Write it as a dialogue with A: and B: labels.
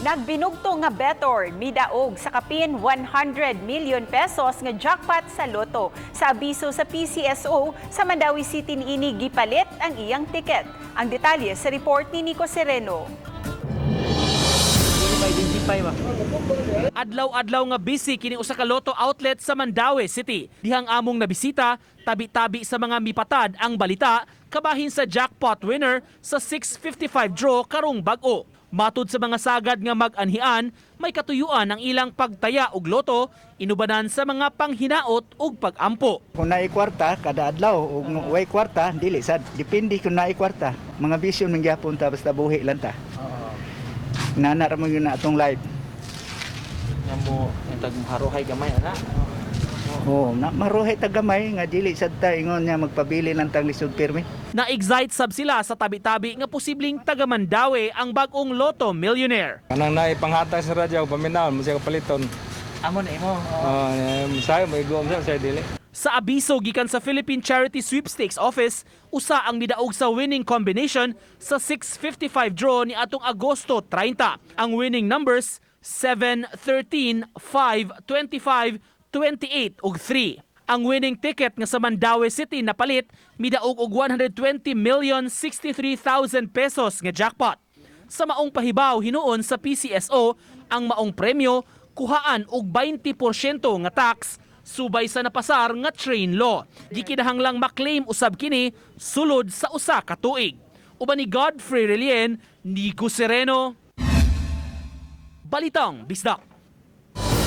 A: Nagbinugto nga bettor midaog sa kapin 100 million pesos nga jackpot sa loto. Sa abiso sa PCSO sa Mandaue City niini gipalit ang iyang tiket. Ang detalye sa report ni Nico Sereno.
B: Adlaw-adlaw nga busy kini usa ka lotto outlet sa Mandaue City. Dihang among nabisita, tabi-tabi sa mga mipatad ang balita kabahin sa jackpot winner sa 6:55 draw karong bag-o. Matud sa mga sagad nga mag-anhian, may katuyuan ang ilang pagtaya og loto inubanan sa mga panghinaot ug pag-ampo.
C: Kung naay kwarta kada adlaw ug way kwarta dili sad, depende kung naay kwarta. Mga bisyo man gyapon ta, basta buhi lang ta. Nana ra man gyud na atong life.
D: Nga mo intag haruhay gamay ana.
C: Oh, na maruhay ta gamay nga dili sad ta ingon niya magpabili lang tang lisod pirmi.
B: Na-excite sab sila sa tabi-tabi nga posibleng taga Mandaue ang bag-ong lotto millionaire.
E: Kanang naay panghatag sa radyo, paminaw mo siya kapaliton.
D: Amo na imo.
E: Oh, sayo mo igom sa dili.
B: Sa abiso gikan sa Philippine Charity Sweepstakes Office, usa ang midaog sa winning combination sa 6:55 draw ni atong Agosto 30. Ang winning numbers 7, 13, 5, 25, 28 ug 3. Ang winning ticket nga sa Mandaue City napalit midaog og 120,063,000 pesos nga jackpot. Sa maong pahibaw hinuon sa PCSO, ang maong premyo kuhaan og 20% nga tax subay sa napasar nga train law. Gikinahanglang maklaim usab kini sulod sa usa ka tuig. Uban ni Godfrey Relien, Nico Sereno, Balitang Bisdak.